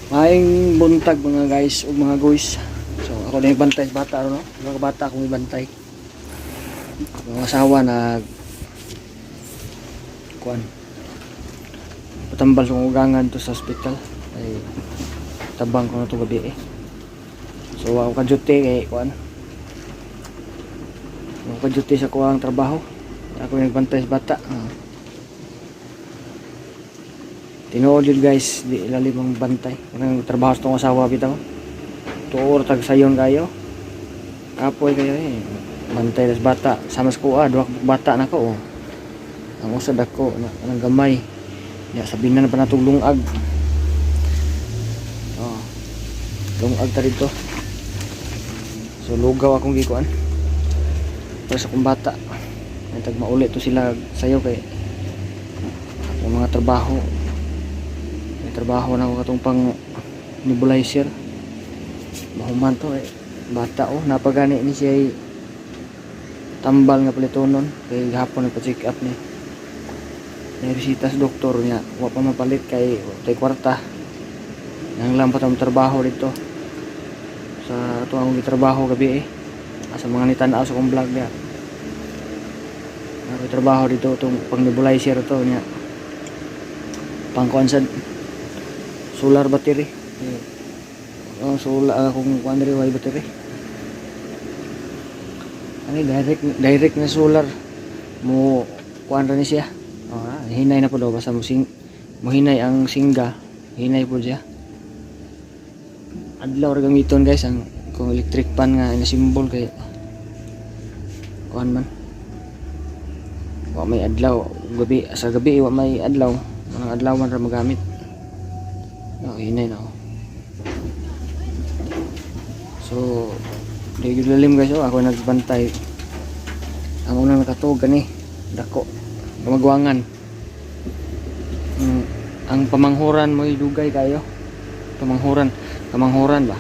Maayong buntag, mga guys ug mga guys. So ako na bantay sa bata, no? Mga bata akong ibantay. Mga asawa nag kuan. Patambal sa ugangan to sa ospital. Ay tabang ko na to gabi eh. So ako ka duty kay kuan. Ako ka duty sa kuang trabaho. Ako yung nagbantay sa bata. Ah. Tinuod yun, guys, di ilalim ang bantay. Kanang trabaho sa tong asawa bitaw. Tuor tag sayon kayo. Kapoy kayo eh. Bantay tas bata. Sama sa kuha, duha ka bata na ko. Oh. Ang usa dako, na, anang gamay. Ya, sabi na pa natong lungag. Oh. Lungag ta dito. So lugaw akong gikuan. Para sa akong bata. Ay tag mauli to sila sayo kay ang mga trabaho, may trabaho na ako katong pang nebulizer. Mahuman to eh. Bata oh, napagani ni siya ay tambal nga palitonon kay gahapon nagpa-check up ni. May resita sa doktor niya, wa pa mapalit kay tay kwarta. Nang lang pa tong trabaho dito. Sa ato akong gitrabaho gabi eh. Sa mga nitan-aw sa akong vlog niya. Ako trabaho dito itong pang nebulizer to niya. Pangkuan sa solar battery. Eh, oh, solar kung kuan diri way battery. Ani direct direct na solar mo kuan ra ni siya. Oh, hinay na po daw basta mo sing mohinay ang singga, hinay po siya. Adlaw ra gamiton, guys, ang kung electric fan nga ina symbol kay kuan man. Wa may adlaw gabi, sa gabi wa may adlaw, manang adlaw man ra magamit. Oh, hinay na oh. So, di gyud lalim, guys, oh, ako nagbantay. Ang unang nakatuog gani, dako, gumagwangan. Ang pamanghuran mo dugay kayo. Pamanghuran, kamanghuran ba?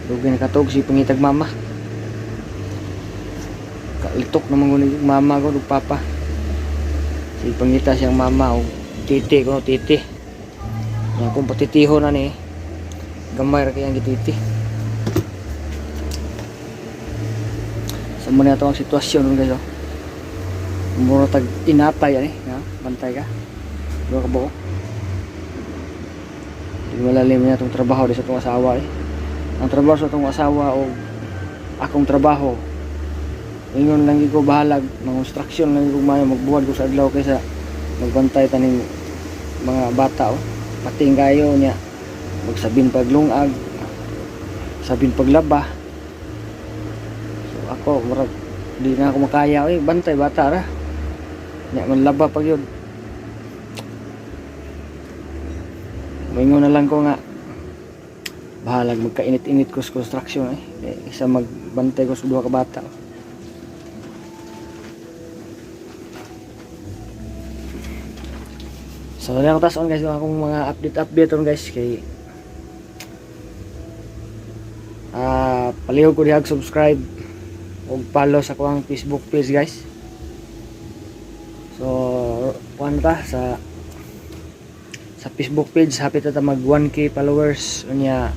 Dugay nakatuog si pangitag mama. Kalitok naman ko ni mama ko ug papa. Si pangita siyang mama o titi ko titi. Yan kung patitiho na ni gamay ra kayang gititi. Sa muna ito ang sitwasyon, guys, oh. Mura tag inatay ani, ha? Bantay ka. Duha ka buo. Di malalim niya itong trabaho di sa itong asawa eh. Ang trabaho sa itong asawa o akong trabaho. Ingon lang ko bahalag, mga construction lang ko mayo magbuhat ko sa adlaw kaysa magbantay taning mga bata oh. Pating kayo niya. Magsabin paglungag, sabin paglaba. So ako murag di na ako makaya eh, bantay bata ra. Nya man laba pag yun. Moingon na lang ko nga bahalag magkainit-init ko sa construction eh. Eh, isa magbantay ko sa duha ka bata. So, wala ko taas on, guys, akong mga update-update on, guys, kay palihog ko dihag subscribe ug follow sa kuang Facebook page, guys. So, kuan ta sa Facebook page, hapit na ta mag 1K followers unya.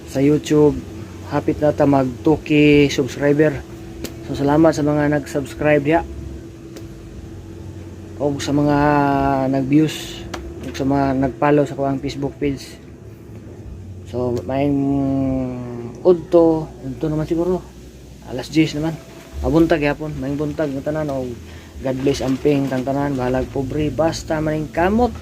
Sa YouTube, hapit na ta mag 2K subscriber. So salamat sa mga nag-subscribe diha o sa mga nag-views ug sa mga nag-follow sa kuang Facebook page. So maayong udto, udto naman siguro. Alas 10 naman. Mabuntag gyapon, maayong buntag ng tanan og God bless amping tang tanan, bahalag pobre basta maning kamot.